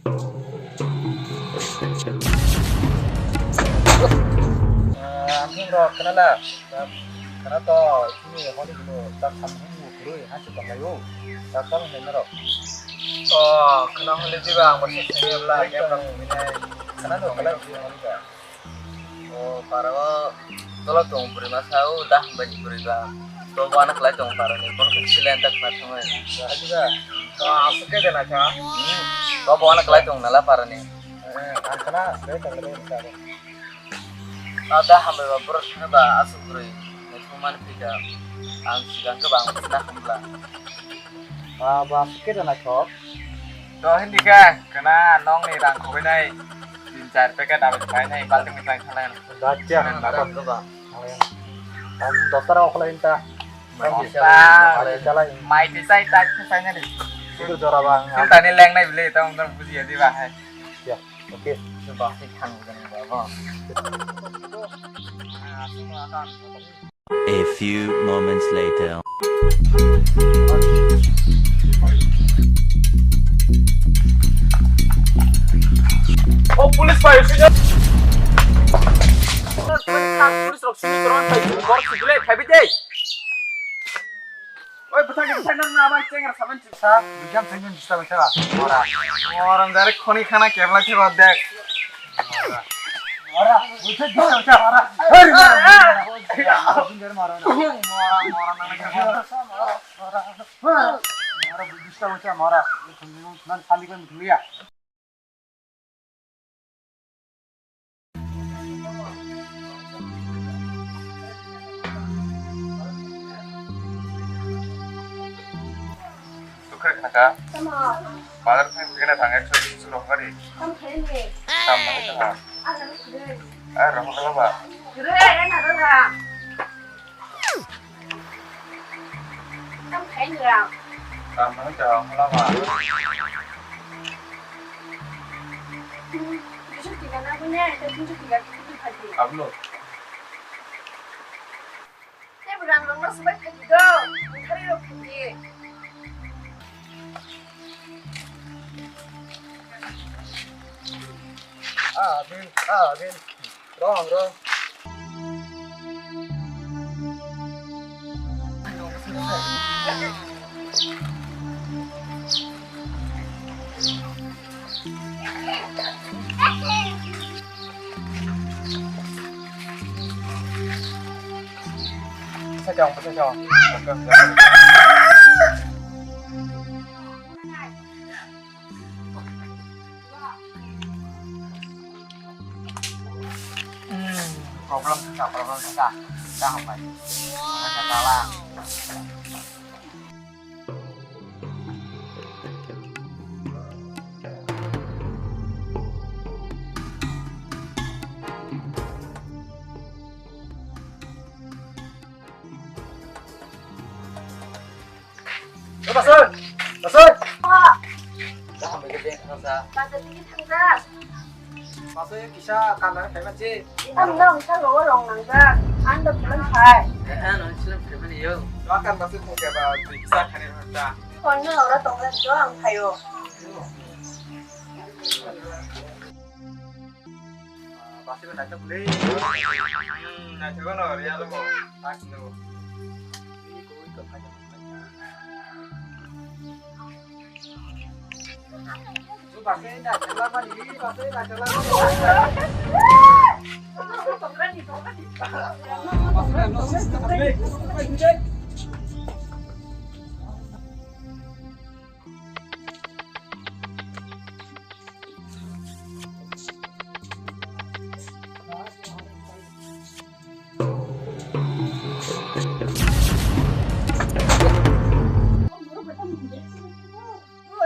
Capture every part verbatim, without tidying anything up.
Ang rok khna na, khna to chini holi gulo tak samung mu kurui ha se tong layo, tak tang hena rok. O khna holi diba ang bo se khna bla game rok khna no kala. O para o tolo tong bwrwi masa o da hambai ni bwrwi ba. To bo ano kwlai tong para ni bono khe silent tak na thangwi. Ajiba. To aswk khe de na kha. Hmm. To bo ano kwlai tong nala para ni. Eh, ang khna aswk khe tong le ni kha. Ta da hambai ba borok thangwi ba aswk bwrwi ni thumani phika. Ang sigang khe ba ang khna khumla. Ba, ba, aswk khe de na kha. To hindi khe khna nong ni rang khogwi nai. Tin char packet aboni painai, balting ni painai. Gachia. Hmm, nang dapat. Ang dos tara okla inta. Mai tisa. Mai tisa lai. Mai tisa tai tu painai ni. Itu jora bang. Tani lengnai bile, tong tong buji ya di ba hai. Ya, oke. Itu pasti khang bukan baba. A few moments later. O police bai, police rok sini turun bai, bor sugule khabi de. Oi, bwthai, bwthai, nang na bai chengra saban. Sa, bijam tengin bista bista ba. Mora. Mora jare khoni khana kebla theba dek. Mora. Mora. Mora. Mora. Mora. Mora. Mora. Mora. Mora. Mora. Bista bista mora. Nan sandi kan mulia. Tukhre khaka. Tamo. Bazar thang thang na thang ekso bish rok gari. Tam khaini. Tam na thang. Ada lu gre. Ah, roho kala ba. Gre, ena roha. Tam khai ni rang. Tam khai ni rang, hala ma. Tinjok tiga na gune, ita tinjok tiga kiti kati. Ablo. Te berang long na sebai kati do, mengkari lo kati. Ah, Abin, ah, Abin. Rong, rong. Sa chong, sa chong. Hmm, problem thangkha, problem thangkha. Dah, hambai. Mana kata lah. O Basoi, Basoi. Wah. Dah, hambai khe beng thangsa. Bajar digi thangsa. Basoi kisa kanna phaima se. Ang nang sa lo rong nang ja. Ang da pulang phai. Eh, eh, nang silang phaima ni yo. Dokan Basoi kung keba kisa khani rota. Kon no ora tong ran jo ang phaio. Basoi ko naito bole. Hmm, naito ko no ria lo mo. Tak no. Ni ko ko phai.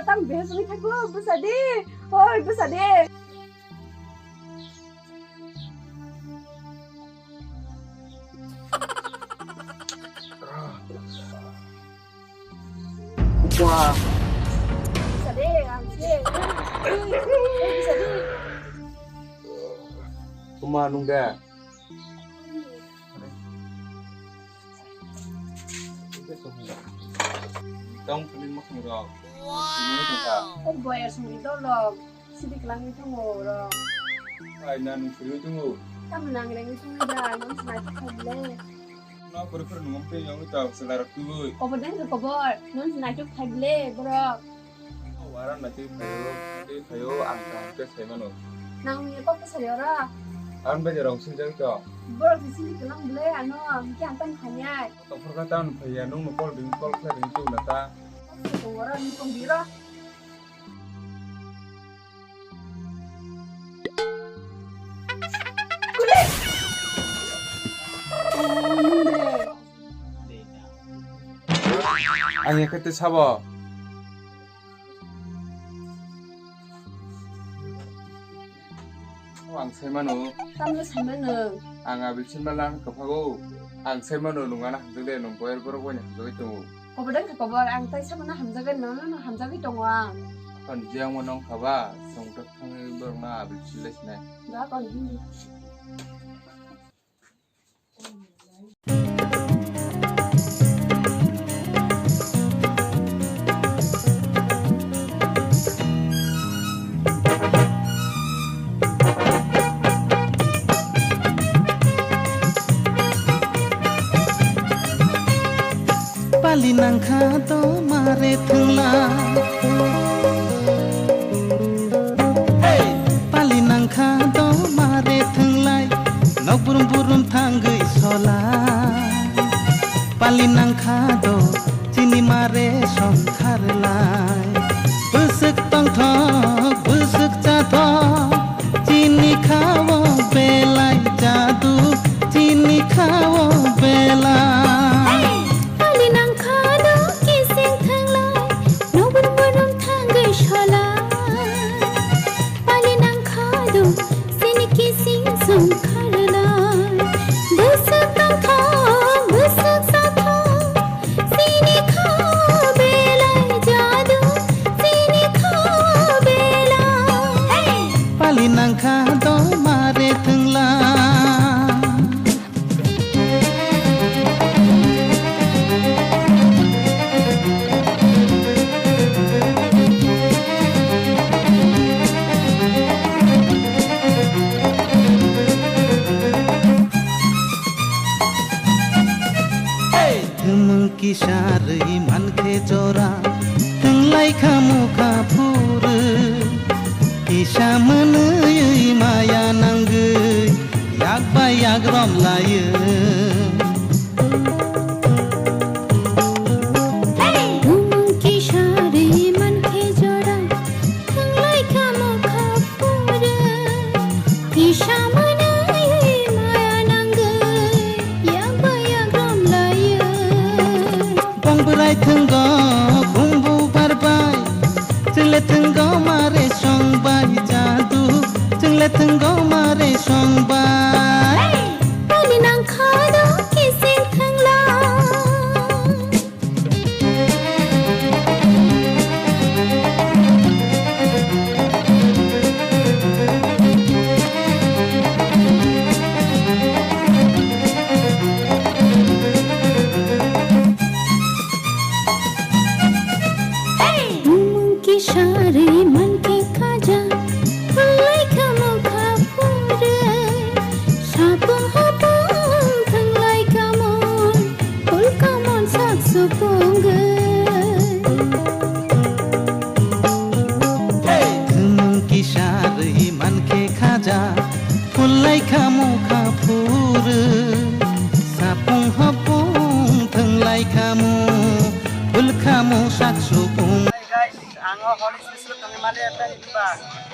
Tam behas wi thago, bwsa de. Hoi, bwsa de. Wah. Bwsa de, ang se. Bwsa de. Kuma nung de. Tong philin mukhung rok. Wow. Boyar sumri dolok. Sidi kwlangwi tongo oro. Ai, na nung siriwi tongo. Tamo nang rengwi tongwi da, nung se naitok khaimle. No pore pore nung amtwi yongwi tong, chwla rok tubui. Kobor deng khe kobor, nung se naitok khaimle borok. Wara naitwi phaio, naitwi phaio, ang kaham khe sai mano. Nang ni kok khe sai oro? Ang bai rong sinjak tong. Borok se sidi kwlang ble ano, hingke ang tamo khainai. Tongphor kha tamo phaiya, nung no call ring, call khlai ring tubuna ta. Kok se tong oro, nung tong di oro. Ang yakhe tei sabo. Ang sai mano. Tamno sai mano? Ang abil sinma lang kwphago. Ang sai mano nung ano hamjak de, nung boyar borok bai hamjagwi tongo. Kobor dang khe kobor, ang tai samano hamjagwi, nono no hamjagwi tongo ang. Kon jiyang mo nong khaba, song tok thangwi borok no abil silai sinai. Ba kon hindi. Pali nangkha do mare thwngla. Hey! Pali nangkha do mare thwnglai, nok burum burum thangwi sola. Pali nangkha do chini mare songkharlai. Bwswk tongthok, bwswk chathok, chini khao belai jadu, chini khao belai. Pali nangkha do kising thanglai, nobor borom thangwi sola. Pali nangkha do sini kising songkharlai. Bwswk tongthok, bwswk chathok, sini khao belai jadu, sini khao belai. Pali nangkha do mare thwngla. Hey! Thwngmung kisa rwi mankhe jora, thwnglai kha mukha phurwi. Kisa mwnwi maya nangwi, yak bai yak romlaiwi. Hey! Thwngmung kisa rwi mankhe jora, thwnglai kha mukha phurwi. Kisa mwnwi maya nangwi, yak bai yak romlaiwi. Bong bwrai thwngo khumbu barbai, chwng le thwngo mare songbai jadu, chwng le thwngo mare songbai. Pali nangkha do kising thwngla. Mung kisa rwi mankhe khaja, phulai kha mokha phurwi. Sapung hapung thwnglai kha mon, phul kha mon sak supungwi. Thwngmung kisa rwi mankhe khaja, phulai kha mokha phurwi. Sapung hapung thwnglai kha mon, phul kha mon sak supung. Hey guys, ang o holi sislo tongwi maliya tei ba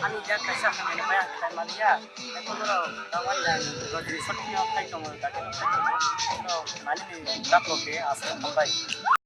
ani yak kaisa hamani maya khai maliya. Ekon ro tawai ang rojini sotni o khai tongo, gari o khai tongo. So, mani ni daklo ke aswk hambai.